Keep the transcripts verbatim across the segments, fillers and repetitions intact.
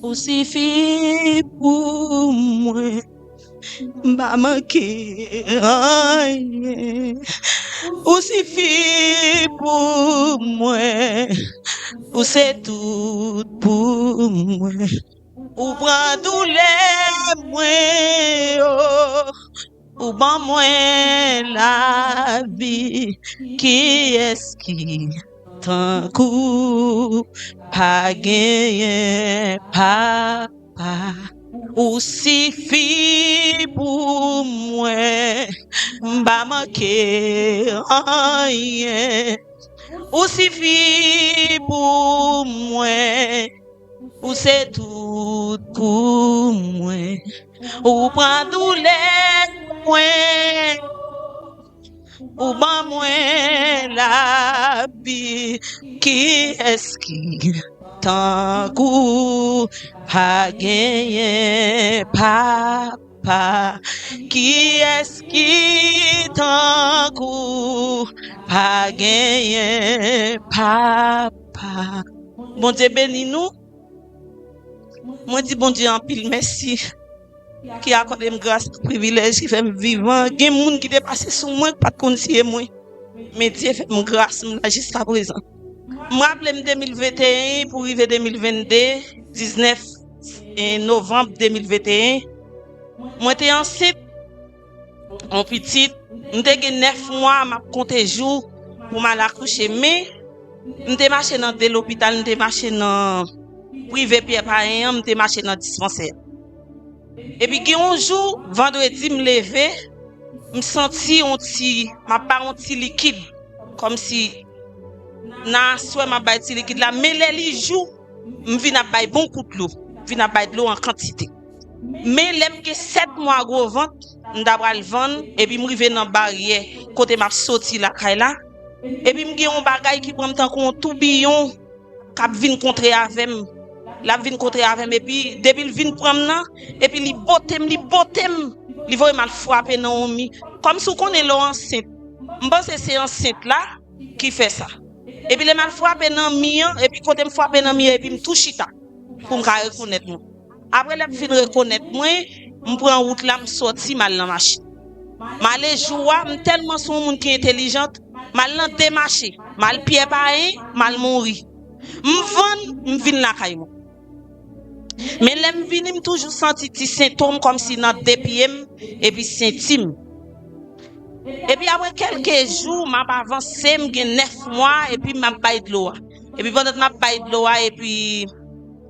Ou sifi pou mwen, m pa manke anyen. Ou sifi pou mwen, ou se tout pou mwen. Ou pran doulè mwen yo, ou ban mwen lavi. Kiyès ki tankou w? Pa genyen, Papa. Ou sifi pou mwen, m pa manke anyen. Ou sifi pou mwen, ou se tout pou mwen. Ou pran doulè mwen, ou ban mwen lavi. Kiyès ki tankou w? Pa genyen, Papa. Kiyès ki tankou w? Pa genyen, Papa. Bondye beni nou. Mwen di Bondye anpil mèsi ki akòde m gras ak privilèj ki fè m vivan. Gen moun ki te pase sou mwen ki pa t konn si e mwen. Men Dye fè m gras, m la jiskaprezan. M raple m de mil venteyen pou rive de mil vennde, diznèf novanm de mil venteyen, mwen te ansent yon pitit. M te gen nèf mwa, m ap konte jou pou m al akouche. Men, m te mache nan de lopital, m te mache nan prive Pyè Payen an, m te mache nan dispansè. Epi gen yon jou, vandredi, m leve, m santi yon ti, m ap bay yon ti likid, kòmsi nan aswè m ap bay ti likid la, men lè li jou, m vin ap bay bon kout dlo, vin ap bay dlo an kantite. Men lè m gen sèt mwa gwo vant, m ta pral vann, epi m rive nan baryè kote m ap soti lakay la, epi m gen yon bagay ki pran m tankou yon toubiyon k ap vin kontre avè m. L ap vin kontre avè m, epi depi l vin pran m nan, epi li bote m, li bote m, li voye m al frape nan yon mi. Kòmsi w konnen lè w ansent. M panse se ansent la ki fè sa. Epi lè m al frape nan mi an, epi kote m frape nan mi an, epi m tou chita pou m ka rekonèt mwen. Apre lè m fin rekonèt mwen, m pran wout la, m sòti, m al nan mache. M ale jou a, m tèlman se yon moun ki entelijant, m al nan de mache, m al Pyè Payen, m al Monri. M vann, m vin lakay mwen. Men lè m vini, m toujou santi ti sentòm kòmsi nan de pye m epi senti m. Epi apre kèlke jou, m ap avanse, m gen nèf mwa, epi m ap bay dlo a. Epi pandan m ap bay dlo a, epi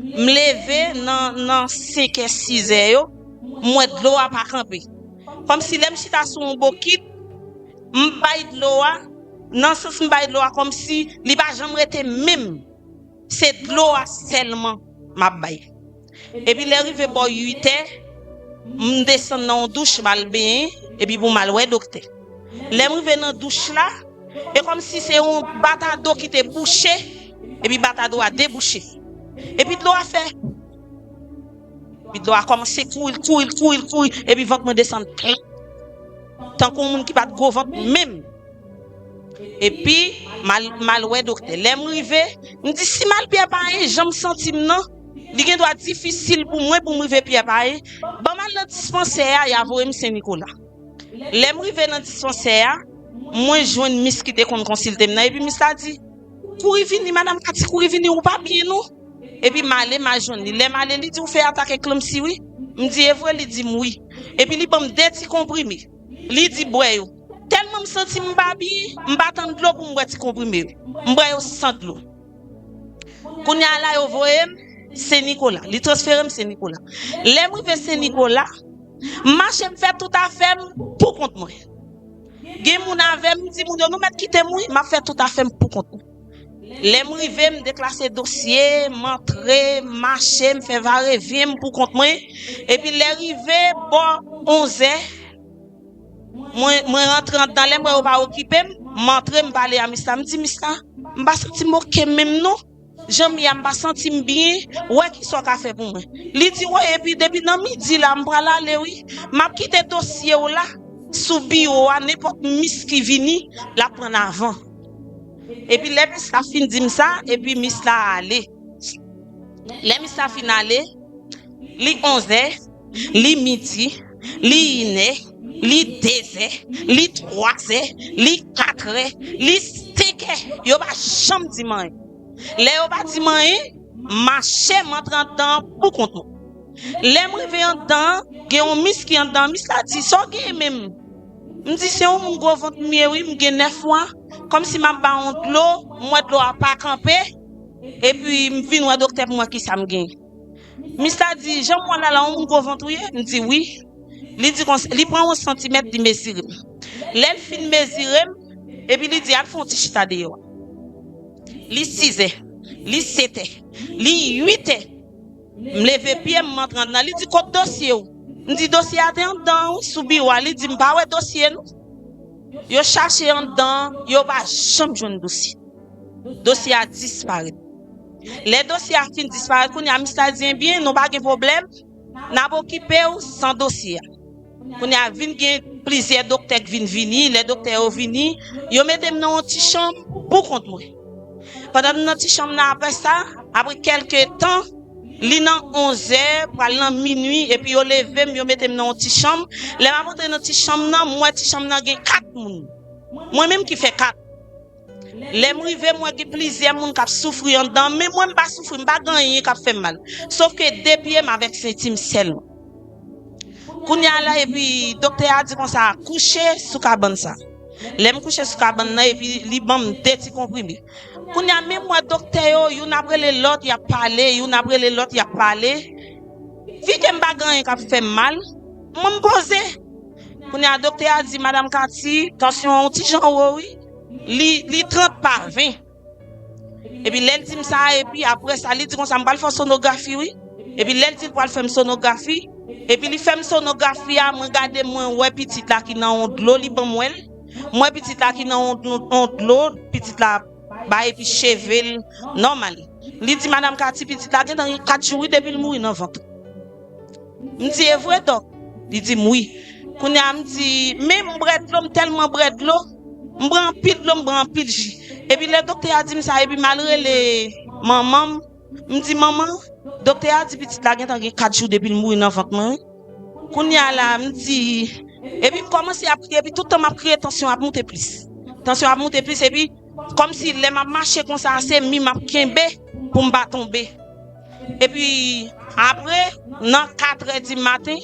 m leve nan, nan senkè, sizè yo, m wè dlo a pa kanpe. Kòmsi lè m chita sou yon bokit, m bay dlo a, nan sans m bay dlo a, kòmsi li pa janm rete menm. Se dlo a sèlman m ap bay. Epi lè rive bò uitè, m desann nan yon douch, m al benyen, epi pou m al wè doktè. Lè m rive nan douch la, e kòmsi se yon batado ki te bouche, epi batado a debouche. Epi dlo a fè. Epi dlo a kòmanse kouri, l kouri, l kouri, l kouri, epi vant mwen desann plat. Tankou yon moun ki pa t gwo vant menm. Epi, m al, m al wè doktè. Lè m rive, m di, "Si m al Pyè Payen, jan m santi m nan, li gen dwa difisil pou mwen pou m rive Pyè Payen. Ban m al nan dispansè a, y a voye m Sen Nikola." Lè m rive nan dispansè a, mwen jwenn mis ki te konn konsilte m nan, epi mis la di, "Kouri vini, madanm Kati, kouri vini, ou pa byen non." Epi m ale, m al jwenn li. Lè m ale, li di, "Ou fè atak eklanpsi, wi." M di, "E vre?" Li di m, "Wi." Epi li ban m de ti konprime. Li di, "Bwè yo." Tèlman m santi m pa byen, m pa tann dlo pou m bwè ti konprime yo. M bwè yo san dlo. Kounye a la, yo voye m Sen Nikola. Li transfere m Sen Nikola. Lè m rive Sen Nikola, m mache, m fè tout afè m pou kont mwen. Gen moun avè m, m di moun yo, "Nou mèt kite m, wi, m ap fè tout afè m pou kont mwen." Lè m rive, m deklase dosye, m antre, m mache, m fè varevyen m pou kont mwen. Epi lè rive bò onzè, mwen, mwen rantre anndan, lè m wè yo pa okipe m, m antre, m pale a mis la, m di, "Mis la, m pa santi m oke menm non. Jan m ye a, m pa santi m byen, wè kisa w ka fè pou mwen." Li di, "Wi, epi depi nan midi la, m pral ale, wi. M ap kite dosye w la sou biwo a, nenpòt mis ki vini, l ap pran avan." Epi lè mis la fin di m sa, epi mis la ale. Lè mis la fin ale, li onzè, li midi, li inè, li dezè, li twazè, li katrè, li senkè. Yo pa janm di m anyen. Lè yo pa di m anyen, m mache, m antre anndan an pou kont mwen. Lè m rive anndan an, gen yon mis ki anndan an, mis la di, "Sa w genyen menm?" M di, "Se yon moun gwo vant m ye, wi, m gen nèf mwa." Kòmsi m ap ba yon dlo, m wè dlo a pa kanpe, epi m vin wè doktè pou m wè kisa m genyen. Mis la di, "Jan m wè w la, la, yon moun gwo vant ou ye?" M di, "Wi." Li di konsa, li pran yon santimèt, li mezire m. Lè l fin mezire m, epi li di, "Al fè yon ti chita deyò a." Li sizè, li setè, li uitè. M leve pye m, m antre anndan. Li di, "Kot dosye w?" M di, "Dosye a te anndan an, wi, sou biwo a." Li di, "M pa wè dosye, non." Yo chache anndan, yo pa janm jwenn dosye. Dosye a disparèt. Lè dosye a fin disparèt, kounye a, mis la di, "Ebyen, nou pa gen pwoblèm, n ap okipe w san dosye a." Kounye a, vin gen plizyè doktè k vin vini. Lè doktè yo vini, yo mete m nan yon ti chanm pou kont mwen. Pandan m nan ti chanm nan, apre sa, apre kèlke tan, li nan onzè, pral nan minui, epi yo leve m, yo mete m nan yon ti chanm. Lè m ap antre nan ti chanm nan, m wè ti chanm nan gen kat moun. Mwen menm ki fè kat. Lè m rive, m wè gen plizyè moun k ap soufri anndan, men mwen, m pa soufri, m pa gen anyen k ap fè m mal. Sòf ke de pye m avèk senti m sèlman. Kounye a la, epi doktè a di konsa, "Kouche sou kabann sa." Lè m kouche sou kabann nan, epi li ban m de ti konprime. Kounye a, men m wè doktè yo, youn ap rele lòt, y ap pale, youn ap rele lòt, y ap pale. Vi ke m pa gen anyen k ap fè m mal, mwen m poze. Kounye a, doktè a di, "Madam Cathy, tansyon an yon ti jan wo, wi. Li, li trant pa ven." Epi lè l di m sa, epi apre sa, li di konsa, "M pral fè w sonografi, wi." Epi lè l di l pral fè m sonografi, epi li fè m sonografi a, mwen gade, mwen wè pitit la ki nan yon dlo, li ban m wè l. Mwen wè pitit la ki nan yon, yon dlo, pitit la bay epi cheve l nòmal. Li di, "Madam Cathy, pitit la gentan gen kat jou, wi, depi l mouri nan vant." M di, "E vre, dòk?" Li di m, "Wi." Kounye a, m di, "Men m bwè dlo, m tèlman bwè dlo. M bwè anpil dlo, m bwè anpil ji." Epi lè doktè a di m sa, epi m al rele manman m, m di, "Manman, doktè a di pitit la gentan gen kat jou depi l mouri nan vant mwen, wi." Kounye a la, m di, epi m kòmanse ap kriye, epi tout tan m ap kriye, tansyon ap moute plis. Tansyon ap moute plis, epi kòmsi lè m ap mache konsa, se mi m ap kenbe pou m pa tonbe. Epi apre, nan katrè di maten,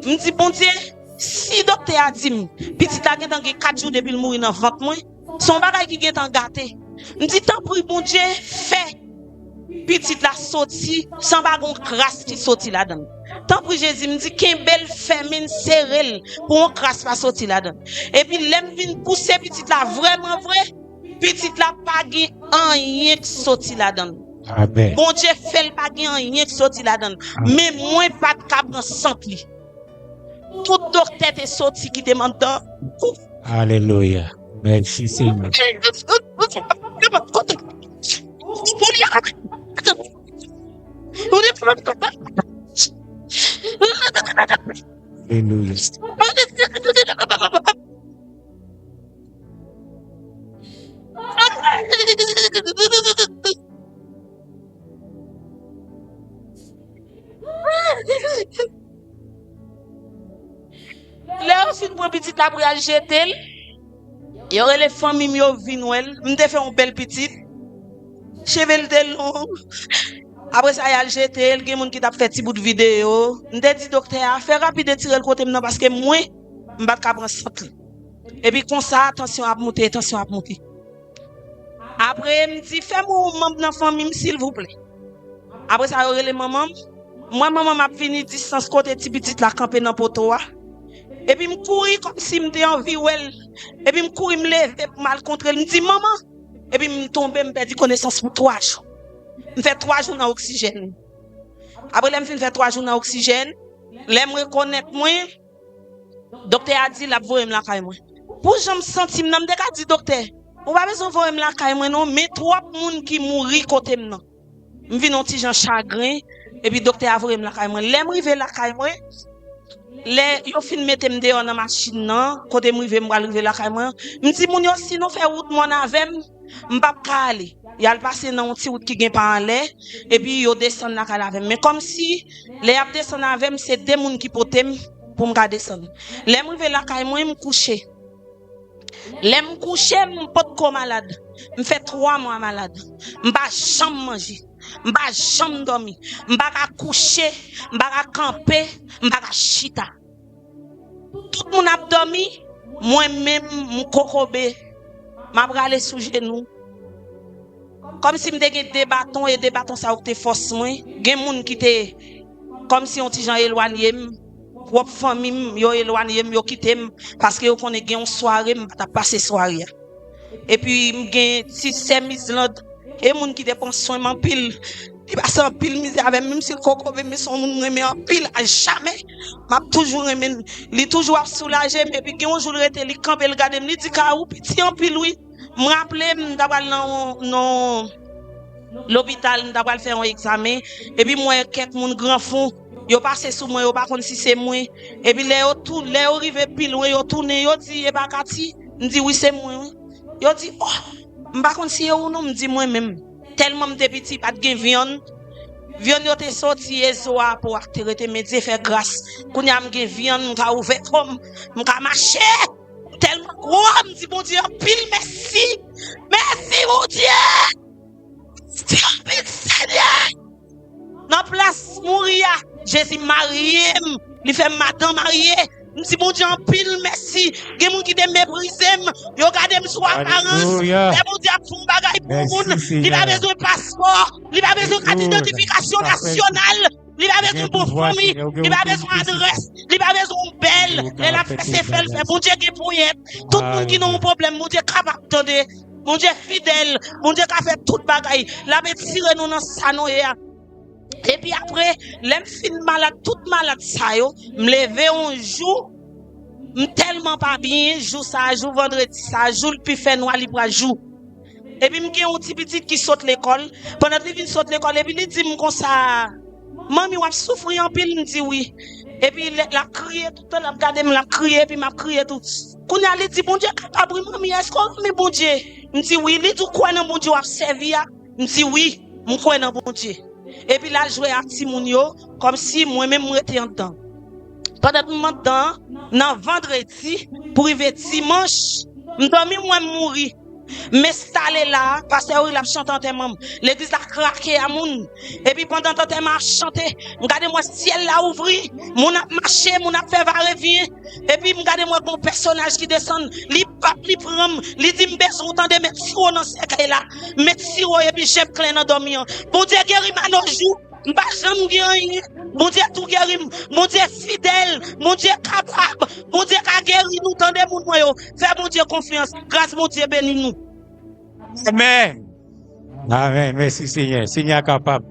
m di, "Bondye, si doktè a di m pitit la gentan gen kat jou depi l mouri nan vant mwen, se yon bagay ki gentan gate. M di, tanpri, Bondye, fè pitit la soti san pa gen yon kras ki soti ladan l. Tanpri, Jezi," m di, "kenbe l fèmen l, sere l pou yon kras pa soti ladan l." Epi lè m vin pouse pitit la vrèman vre, pitit la pa gen anyen k soti ladan l. Amèn. Bondye fè l pa gen anyen k soti ladan l. Amèn. Men mwen pa t ka pran sant li. Tout doktè te soti kite m anndan. Alelouya. Mèsi, Senyè. Alelouya. Lè yo fin pran pitit la pou y al jete l, yo rele fanmi m, yo vin wè l. M te fè yon bèl pitit. Cheve l te long. Apre sa, y al jete l. Gen moun ki t ap fè ti bout videyo. M te di doktè a, "Fè rapid retire l kote m nan, paske mwen, m pa t ka pran sant li." Epi konsa, tansyon ap moute, tansyon ap moute. Apre, m di, "Fè m yon manm nan fanmi m, silvouplè." Apre sa, yo rele manman m. M wè manman m ap vini distans kote ti pitit la kanpe nan poto a. Epi m kouri kòmsi m te anvi wè l. Epi m kouri, m leve pou m al kontre l. M di, "Manman!" Epi m tonbe, m pèdi konesans pou twa jou. M fè twa jou nan oksijèn. Apre lè m fin fè twa jou nan oksijèn, lè m rekonèt mwen, doktè a di l ap voye m lakay mwen. Pou jan m santi m nan, m te ka di doktè, "Ou pa bezwen voye m lakay mwen non, men twòp moun ki mouri kote m nan." M vin yon ti jan chagren, epi doktè a voye m lakay mwen. Lè m rive lakay mwen, Lè yo fin mete m deyò nan machin nan, kote m rive, m pral rive lakay mwen, m di moun yo, "Si nou fè wout mòn avè m, m p ap ka ale." Y al pase nan yon ti wout ki gen pa anlè, epi yo desann lakay la avè m. Men kòmsi, lè y ap desann avè m, se de moun ki pote m pou m ka desann. Lè m rive lakay mwen, m kouche. Lè m kouche, m potko malad. M fè twa mwa malad. M pa janm manje. M pa janm dòmi. M pa ka kouche. M pa ka kanpe. M pa ka chita. Tout moun ap dòmi. Mwen menm, m kokobe. M ap rale sou jenou. Kòmsi m te gen de baton, e de baton sa yo ki te fòs mwen. Gen moun ki te kòmsi yon ti jan elwanye m. Pwòp fanmi m, yo elwanye m, yo kite m, paske yo konnen gen yon sware, m pa t ap pase sware a. Epi m gen ti sè Mizland, e moun ki te pran swen m anpil. Li pase anpil mizè avè m, menm si l kokobe, men se yon moun m renmen anpil, a jamè. M ap toujou renmen l. Li toujou ap soulaje m, epi gen yon jou l rete, li kanpe, l gade m, li di, "Ka, ou piti anpil, wi." M raple m, m ta pral nan yon, nan lopital, m ta pral fè yon egzamen. Epi m wè kèk moun Granfon, yo pase sou mwen, yo pa konn si se mwen. Epi lè yo tou, lè yo rive pi lwen, yo tounen, yo di, "E pa Katy?" M di, "Wi, se mwen, wi." Yo di, "Oh, m pa konn si e ou non." M di, "Mwen menm." Tèlman m te piti, pa t gen vyann. Vyann yo te soti, e zo a po ak te rete, men Dye fè gras. Kounye a m gen vyann, m ka ouvè kò m, m ka mache. M tèlman gwo, m di, "Bondye, anpil mèsi. Mèsi, Bondye." Mèsi anpil, Senyè. Nan plas mouri a, Jezi marye m. Li fè m madan marye. M di, "Bondye, anpil mèsi." Gen moun ki te meprize m. Yo gade m sou aparans. Lè Bondye ap fè yon bagay pou moun, li pa bezwen paspò. Li pa bezwen kat idantifikasyon nasyonal. Li pa bezwen bon fanmi. Li pa bezwen adrès. Li pa bezwen yon bèl. Lè l ap fè se fè l fè. Bondye gen ponyèt. Tout moun ki nan yon pwoblèm, Bondye kapab tande. Bondye fidèl. Bondye ka fè tout bagay. L ap etire nou nan sa nou ye a. Epi apre, lè m fin malad, tout malad sa yo, m leve yon jou, m tèlman pa byen, jou sa, jou vandredi sa, jou l pi fè nwa, li pral jou. Epi m gen yon ti pitit ki sot lekòl. Pandan li vin sot lekòl, epi li di m konsa, "Manmi, w ap soufri anpil?" M di, "Wi." Epi l l ap kriye toutan, l ap gade m, l ap kriye, epi m ap kriye tou. Kounye a, li di, "Bondye kapab, wi, manmi, èske w renmen Bondye?" M di, "Wi." Li di, "Ou kwè nan Bondye w ap sèvi a?" M di, "Wi, m kwè nan Bondye." Epi l al jwe ak timoun yo, kòmsi mwen menm m rete anndan. Pandan m anndan, nan vandredi pou rive dimanch, m dòmi, m wè m mouri. M enstale la, pastè Youri l ap chante antèman m. Legliz la krake a moun. Epi pandan antèman ap chante, m gade m wè syèl la ouvri, moun ap mache, moun ap fè varevyen. Epi m gade m wè gon pèsonaj ki desann, li bat, li pran m, li di m bezwen w tande, met siwo nan sèkèy la. Met siwo epi je m klè nan dòmi an. Bondye geri m a nos jours. M pa janm gen anyen. Bondye tou geri m. Bondye fidèl. Bondye kapab. Bondye ka geri nou, tande moun mwen yo. Fè Bondye konfyans. Gras Bondye beni nou. Amèn. Amèn. Mèsi Senyè. Senyè a kapab.